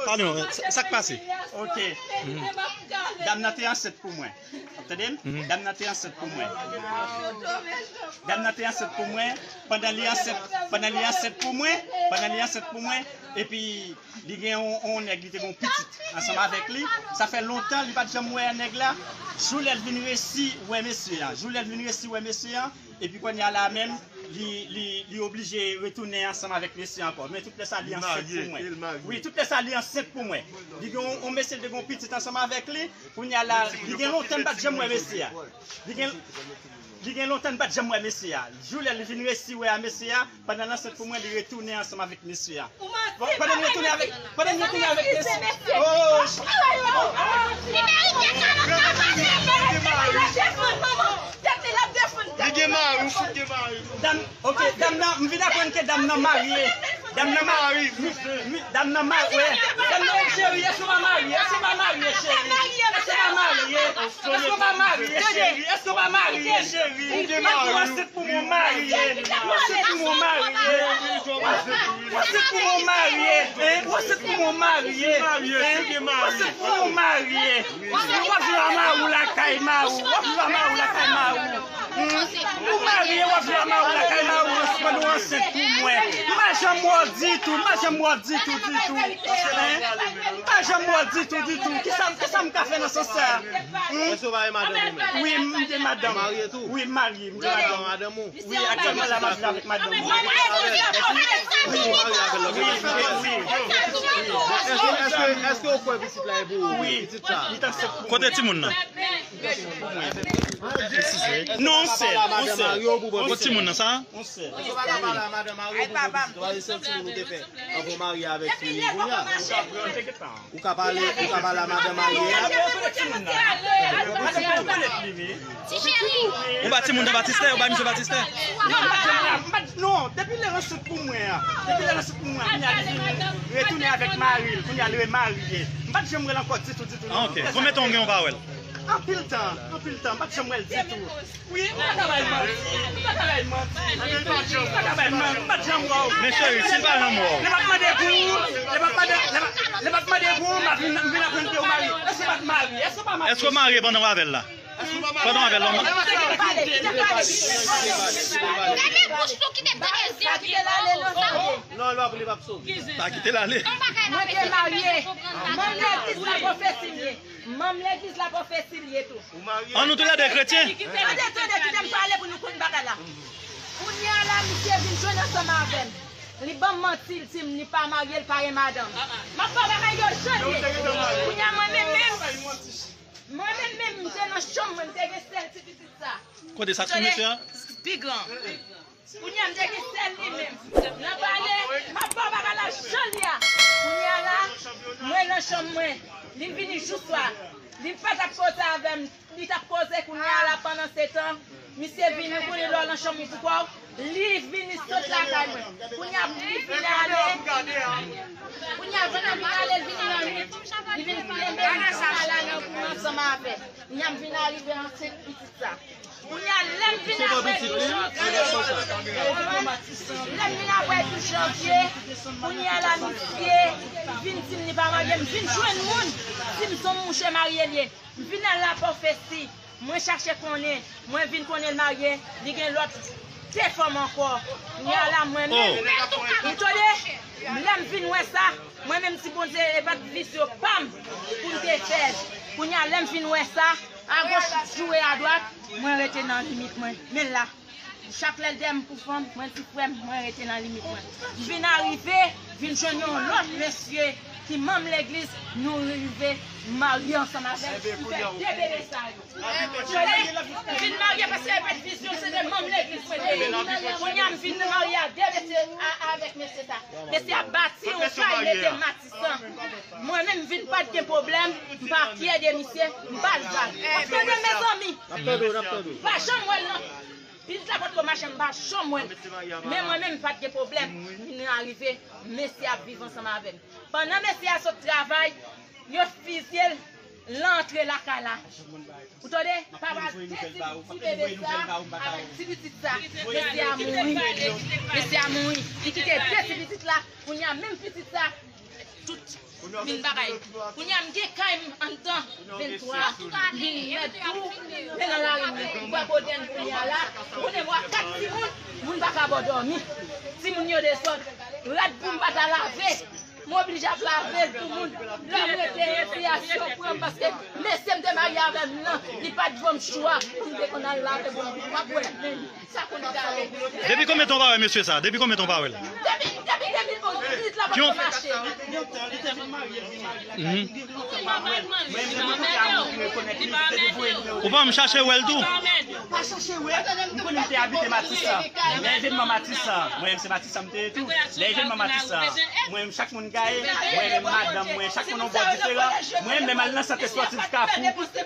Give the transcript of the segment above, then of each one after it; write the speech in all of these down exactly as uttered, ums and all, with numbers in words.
Pale non, sa, sa k pase? Ok. Dam nan te ansent pou mwen. W ap tande m? Dam nan te ansent pou mwen. Dam nan te ansent pou mwen. Pandan li ansent, pandan li ansent pou mwen, pandan li ansent pou mwen, epi li gen yon, yon nèg, li te gen yon pitit ansanm avèk li. Sa fè lontan li pa t janm wè nèg la. Jou lè l vin resi wè mesye a. Jou lè l vin resi wè mesye a. Epi kounye a la menm, li, li, li oblije retounen ansanm avèk mesye ankò. Men tout lè sa, li ansent pou mwen. Wi, tout lè sa, li ansent pou mwen. Li gen yon, yon mesye, li te gen yon pitit ansanm avèk li. Kounye a la, li gen lontan m pa t janm wè mesye a. Li gen, li gen lontan m pa t janm wè mesye a. Jou lè li vin resi wè a mesye a, pandan l ansent pou mwen, li retounen ansanm avèk mesye a. Pandan l retounen avèk, pandan l retounen avèk mesye a. Oh, oh, oh. Li gen mari, ou fout gen mari. Dam, ok, dam nan, m vin aprann ke dam nan marye. Dam nan marye. Dam nan marye. Dam nan, cheri, èske w pa marye? Èske w pa marye, cheri? Èske w pa marye? Èske w pa marye, cheri? Èske w pa marye, cheri? Ou ansent pou mwen, marye. Ou ansent pou mwen, marye. Ou ansent pou mwen, marye. Hein? Ou ansent pou mwen, marye. Hein? Ou ansent pou mwen, marye. W ap viv a mari w lakay mari w. W ap viv a mari w lakay mari w. Hmm? Ou marye, w ap viv a mari w lakay mari w, pandan w ansent pou mwen. M pa janm wè w ditou, m pa janm wè w ditou, ditou. Hein? M pa janm wè w ditou, ditou. Kisa, kisa m ka fè nan sans sa? Hmm? Èske w pa gen madanm ou menm? Wi, m gen madanm. Ou marye tou? Wi, m marye, m gen madanm. Ou gen madanm ou? Wi, aktyèlman la, m ap viv avèk madanm mwen. Wi, wi, wi. Èske, èske, èske w kwè pitit la e pou ou? Wi. Pitit sa? Kote timoun nan? Non, on sèl, on sèl. Kote timoun nan sa? On sèl. Èske w pa ka pale a madanm mari w pou bon pitit ou? Paske se yon timoun ou te fè anvan w marye avèk li kounye a. Ou ka pale, ou ka pale a madanm mari a. Ou ba timoun nan batistè, ou ba misye batistè. Non, m pa t janm la, m pa t, non, depi lè l ansent pou mwen an, depi lè l ansent pou mwen an, kounye a li vin retounen avèk mari l, kounye a li remarye. M pa t janm wè l ankò ditou, ditou, non. Ah, ok. Konbyen tan w gen ou pa wè l? Anpil tan, anpil tan, m pa t janm wè l ditou. Wi, m pa ka bay manti, m pa ka bay manti. M pa ka bay manti, m pa t janm wè w. Men cheri, si l pa janm wè w. Lè m ap mande pou ou, lè m ap mande, lè m ap, lè m ap mande pou ou, m ap vin, m vin aprann ke ou marye. Èske w pa t marye? Èske w pa marye? Èske w marye pandan w avè l la? Pandan w avè l la, w marye? Gade bouch ou ki te pete zye. Non, l p ap, li p ap sove. Pa kite l ale. Mwen te marye. Manm legliz la pwofesi m ye. Manm legliz la pwofesi l ye tou. An nou toulède kretyen. Tande, tande, kite m pale pou nou konn bagay la. Kounye a la, misye vin jwenn ansanm avè m. Li ban m manti, l di m li pa marye, l pa gen madanm. M ap ba w bagay yo jan l ye. Kounye a mwen menm menm, mwen menm menm, m te nan chanm mwen, m te gen sèl ti pitit sa. Kote sa sou mesye a? Pi gran. Kounye a m te gen sèl li menm. Nan pale, m ap ba w bagay la jan l ye a. Kounye a la, mwen nan chanm mwen. Li vini jou swa. Li pa t ap koze avè m. Li t ap koze kounye a la pandan se tan. Misye vini, ou konnen lè w nan chanm ou pou kò w. Li vini sot lakay mwen. Kounye a li vin ale. Kounye a pandan l vin ale, l vini nan nwit. Li vin kenbe m sou kay la nan pou m ansanm avè l. Kounye a m vin arive ansent pitit sa. Kounye a, lè m vin apre tou janvye, lè m vin apre tou janvye, kounye a la, misye vin di m li pa marye, m vin jwenn moun, di m se yon mouche marye l ye. M vin al la pwofesi, mwen chache konnen, mwen vin konnen l marye, li gen lòt de fanm ankò. Kounye a la, mwen menm, ou tande, lè m vin wè sa, mwen menm, si Bondye e pa t visyon pa m pou m te fè l. Kounye a, lè m vin wè sa, agoch joure adwat, mwen rete nan limit mwen. Men la, chak lè l dèyè m pou fanm, mwen di frè m, mwen rete nan limit mwen. M vin arive, vin jwenn yon lòt mesye ki manm legliz, nou rive marye ansanm avè l, m fè de bebe sa yo. M vin marye paske e pa t vizyon, se te manm legliz mwen te ye. Kounye a m vin marye a de mesye, a, avèk mesye sa. Mesye a bati yon kay, mete mati san. Mwen menm, m vin pa t gen pwoblèm, m pa fyè de misye, m pa l vag. W ap tande, mezanmi? M pa janm wè l nan, pitit la potko mache, m pa janm wè l. Men mwen menm, m pa t gen pwoblèm. M vin arive, mesye ap viv ansanm avè m. Pandan mesye a sot travay, yo fizye l, l antre lakay la. Ou tande? Papa de ti, ti bebe sa, avèk ti pitit sa. Mesye a mouri. Mesye a mouri. Li kite de ti pitit la. Kounye a, menm pitit sa, tout Vin bagay. Kounye a m gen kay m anndan venntwa. M vin mèt tou. Men nan lari m, m wè kote n kounye a la. M konnen m wè kat timoun, moun pa ka bò dòmi. Timoun yo desòd. Rad pou m pa ta lave. M oblije ap lave l pou moun. Lè m rete, enfiyasyon pran m paske mesye m te marye avè m nan, li pa t ban m chwa pou m te konn al lave pou m pa bwè. Depi konbyen tan w pa wè mesye sa? Depi konbyen tan w pa wè l? Depi, depi de mil onz, pitit la pa t mache. Mhm. Ou pa menm chache wè l tou? Pa chache wè l. M konnen m te abite Matisan. Lè evènman Matisan, mwen menm se Matisan m te ye tou. Lè evènman Matisan, mwen menm chak moun gaye, mwen menm madanm mwen, chak moun yon bò diferan. Mwen menm al nan sant espòtif Kafou,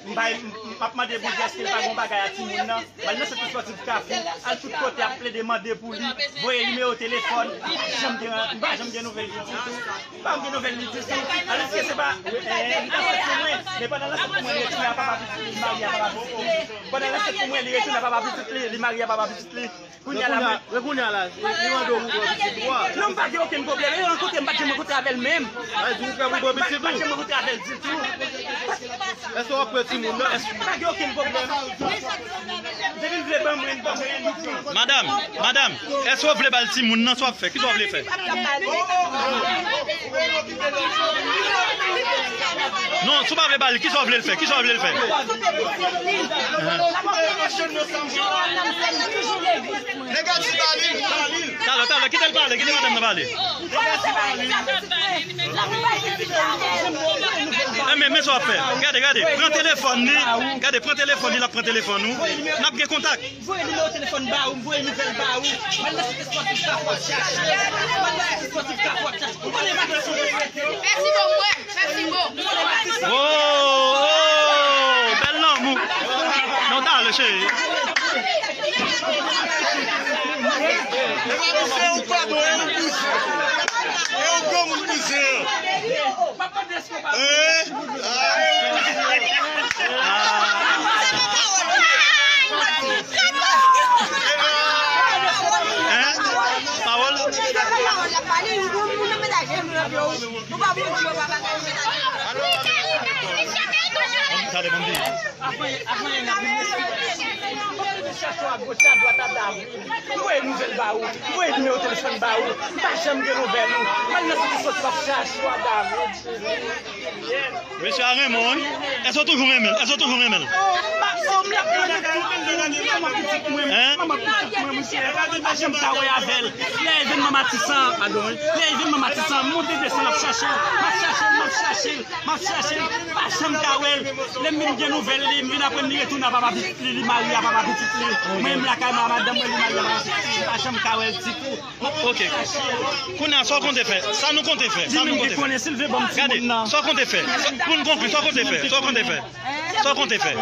m bay, m ap mande Bondye èske l pa gen yon bagay a timoun nan. M al nan sant espòtif Kafou, al tout kote ap plede mande pou li, voye nimewo telefòn, m pa janm gen, m pa janm gen nouvèl li ditou. M pa janm gen nouvèl li ditou. Alòske se pa, eh, li ta fèt pou mwen, men pandan l ansent pou mwen, li retounen a papa pitit li, li marye a papa pitit li. Pandan l ansent pou mwen, li retounen a papa pitit li, li marye a papa pitit li. Kounye a la, mwen, men kounye a la, li mande w pou pran pitit ou a. Non, m pa gen okenn pwoblèm. E rankontre, m pa t janm rankontre avè l menm. Ay, di ou prè pou pran pitit ou? M pa t janm rankontre avè l ditou. Èske w ap pran timoun nan? Èske pa gen okenn pwoblèm? Depi l vle ban mwen, ban mwen. Madanm, madanm, èske w vle ba l timoun nan? Sa w ap fè? Kisa w vle fè? Non, si w pa vle ba l, kisa w vle l fè? Kisa w vle l fè? Nèg a di ba li, ba li. Talè, talè, kite l pale, kite madanm nan pale. Enben, men sa w ap fè. Gade, gade, pran telefòn li. Gade, pran telefòn li, l ap pran telefòn ou. N ap gen kontak. Voye nimewo telefòn ba ou, voye nouvèl ba ou. M al nan sant espòtif Kafou ap chache. M al nan sant espòtif Kafou ap chache. Ou konnen madanm sou retrete. Mèsi bokou. Mèsi bokou. Oh, oh, bèl lanmou. Non, talè, cheri. E pa misye ou pa bon, e ou bouzen. E ou granmoun bouzen an. Hein? Hein? Pawòl? Gade, bon, di. Avan, avan, n ap vin mesye. Chache w agoch, adwat, a David. M voye nouvèl ba ou. M voye nimewo telefòn ba ou. M pa janm gen nouvèl ou. M al nan sant espòtif ap chache w, a David. Mesye a renmen w, wi. Èske w toujou renmen l? Èske w toujou renmen l? Manman pitit mwen, manman pitit mwen, misye pa janm ka wè avè l. Lè evènman Matisan, padon, wi. Lè evènman Matisan, m monte desann, m ap chache l, m ap chache l, m ap chache l, m ap chache l, m pa janm ka wè l. Lè m vin gen nouvèl li, m vin aprann li retounen a papa pitit li, li marye a papa pitit li. Mwen menm lakay mwen, madanm mwen, li marye a papa pitit li, m pa janm ka wè l ditou. Ok. Kounye a, sa w konte fè? Sa nou konte fè? Sa nou konte fè? Gade, sa w konte fè? Sa, pou n konkli, sa w konte fè? Sa w konte fè? Sa w konte fè?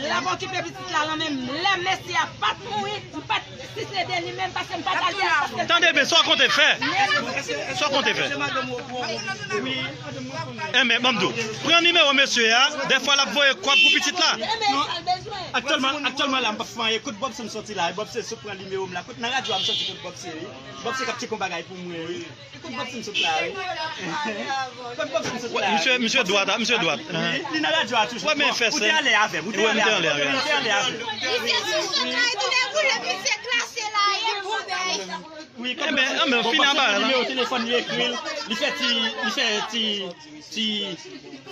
L ap okipe pitit la nan men m. Lè mesye a pa t mouri, m pa t, si se de li menm, paske m pa t al tande paske. Tande byen, sa w konte fè? Sa w konte fè? Enben, ban m di w, pran nimewo mesye a, dèfwa l ap voye kòb pou pitit la. Aktyèlman, aktyèlman la, m p ap fè anyen. Kot Bob se m soti la? Bob se sot pran nimewo m la. Kot nan radyo a m soti kot Bob se, wi. Bob se k ap tcheke yon bagay pou mwen, wi. Kot Bob se m sot la, wi. Kot Bob se m sot la, wi. Misye, misye dwat, a, misye dwat. Wi, li nan radyo a toujou. Ou te anlè avè m, ou te anlè avè m, ou te anlè avè m. Misye sou sot la, e tou de kou le misye klase la, e pou bèy. Wi, kot Bob se m sot la, nimewo telefòn li ekri l, li fè ti, li fè ti, ti,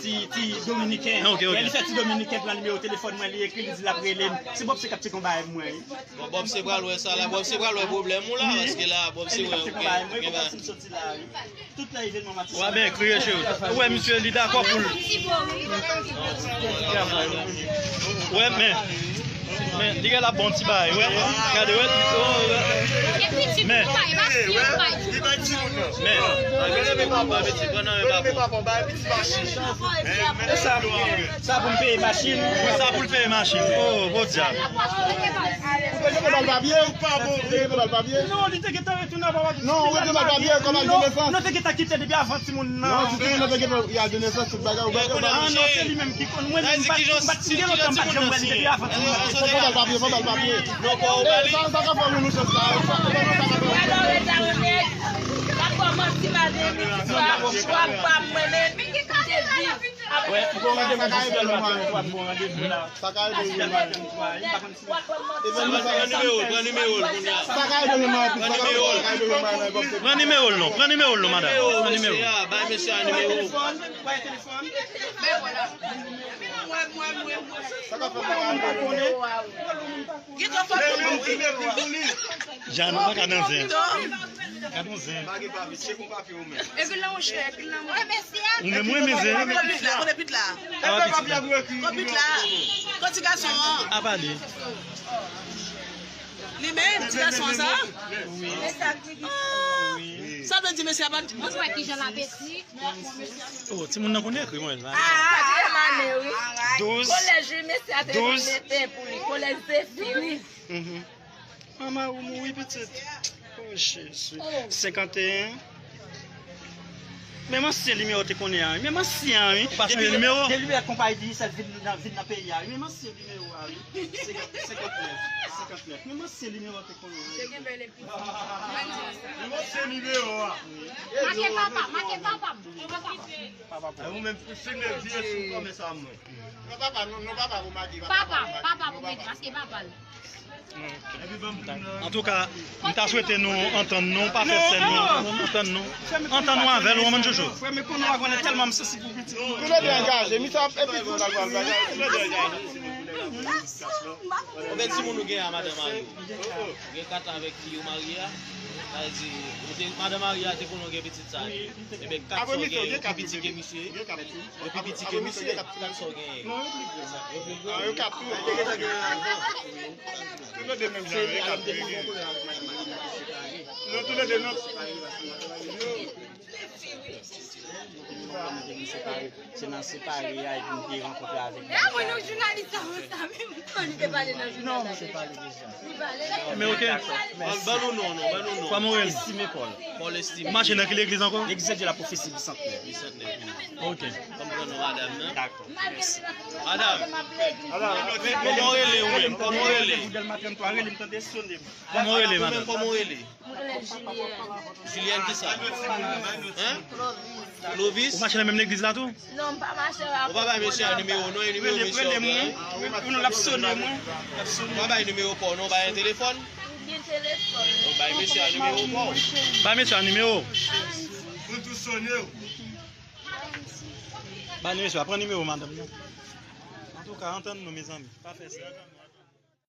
ti, ti dominiken. Ok, ok. Lè li fè ti dominiken pran nimewo telefòn mwen, li ekri, li di l ap rele m. Se Bob se k ap tcheke yon bagay pou mwen, wi. Bon, Bob se pral wè sa la. Bob se pral wè pwoblèm ou la, paske la, Bob se wè ou gen, gen bagay. Tout lè evènman Matisan. Ou a byen kriye, cheri. Ou wè misye, li dakò pou l. Wè, men. Men, li gen la bon ti bagay, wè. Gade, wè. Men. Men. Sa pou m peye machin. Sa pou l peye machin. Oh, bon djab. Ou te gentan ba l papye? Ou te gentan ba l papye? Non, li te gentan retounen a papa. Non, ou te ba l papye, kòm al de nesans. Non, te gentan kite depi avan timoun nan. Non, si timoun nan te gentan, y a de nesans, tout bagay, ou pa gentan. Ah, non, se li menm ki konn. Mwen, m pa t, m pa t, gen lontan m pa t janm wè li depi avan timoun nan. Fò ba l papye, fò ba l papye. Non, fò ba l. Sa, sa ka fè moun nou chans la. Sa, sa, sa ka fè. Manti madanm, w ap pa mwen menm. Jezi. Wè, ou gon randevou jis lè maten, ou ap gon randevou la. Sa ka ede wi, man. Pran nimewo l, pran nimewo l kounye a. Sa ka ede wi, man. Pran nimewo l. Pran nimewo l non, pran nimewo l non, madanm. Pran nimewo. Mesye a, bay mesye a nimewo. Sa ka fè mwen pa konnen. Gen twòp fanm. Jan, nou pa ka nan zen. Gad yon zen. Pa gen papye, tcheke yon papye ou menm. Epi la, monchè, epi la, monchè. Ou menm, ou renmen zen. Kote pit la, kote pit la. Kote pit la. Kote ti gason an. A pale. Li menm, ti gason an sa? Wi. Ah, sa vle di mesye a pa. Mwen wè kijan l apeti. Oh, timoun nan konn ekri, mwen. Ah, katriyèm ane, wi. Douz. Kolèj, wi, mesye a te vin mete pou li. Kolèj Zefi, wi. Mhm. Manman ou mouri pitit. Oh, Jezi. Senkanteyen. Menm ansyen nimewo te konnen an, wi. Menm ansyen an, wi. Ou pa chanje nimewo? Depi lè konpayi Digicel vin nan, vin nan peyi a, wi. Menm ansyen nimewo a, wi. Senkant, senkantnèf. Senkantnèf. Menm ansyen nimewo te konnen an. Te gen bèl epi. Menm ansyen nimewo a. Make papa, make papa. Papa. Ou menm filme vye sou kòmè sa mwen. Non, papa, non, non, papa pou make, papa, papa pou make, paske papa l. Antouka, m ta swete nou antann nou, pa fè sèn nou, antann nou. Antann nou avè l, ou konprann, Jojo? Frè, men konnen w a konnen tèlman m sansib pou pitit mwen. Nou lè de angaje, mi sa ap epi pou n al pral bagay. Konbyen timoun ou gen a madan mari w? Ou gen kat avèk fi ou marye a? Sa vle di, ou te, madan mari a te konnen w gen pitit sa. Ebyen, kat sa w gen yo pi piti ke misye. Yo pi piti ke misye. Kat sa w genyen yo? Yo pi gwo. Ah, yo kat tou. Tou le de menm jan, yo kat tou. Non, tou le de non. Se nan separe a epi m te rankontre avèk li. Ah, mwen, non, jounalis sa, mwen, sa menm. Kon li te pale nan jounal la. Non, m te pale deja. Li pale. Men ok. Ban, ban nou non, non, ban nou non. Kòman w rele? Estimé Paul. Paul Estimé. Ou mache nan ki legliz ankò? L'église de la prophétie du centenaire. Centenaire. Ok. Ban m pran non madanm nan. Dakò. Mèsi. Madanm. Kòman w rele ou menm? Kòman w rele? Kòman w rele, madanm? Kòman w rele? Mwen rele Julienne. Julienne kisa? Hein? Clovis. Ou mache nan menm legliz la tou? Non, m pa mache la. Ou pa bay mesye a nimewo non, e nimewo mesye a w pran. Ou pa bay nimewo pa w non, bay yon telefòn. Ou gen telefòn. Ou bay mesye a nimewo pa w. Bay mesye a nimewo. Pou tou sone w. Bay mesye a, pran nimewo madanm nan. Antouka, antann nou, mezanmi. Pa fè sa.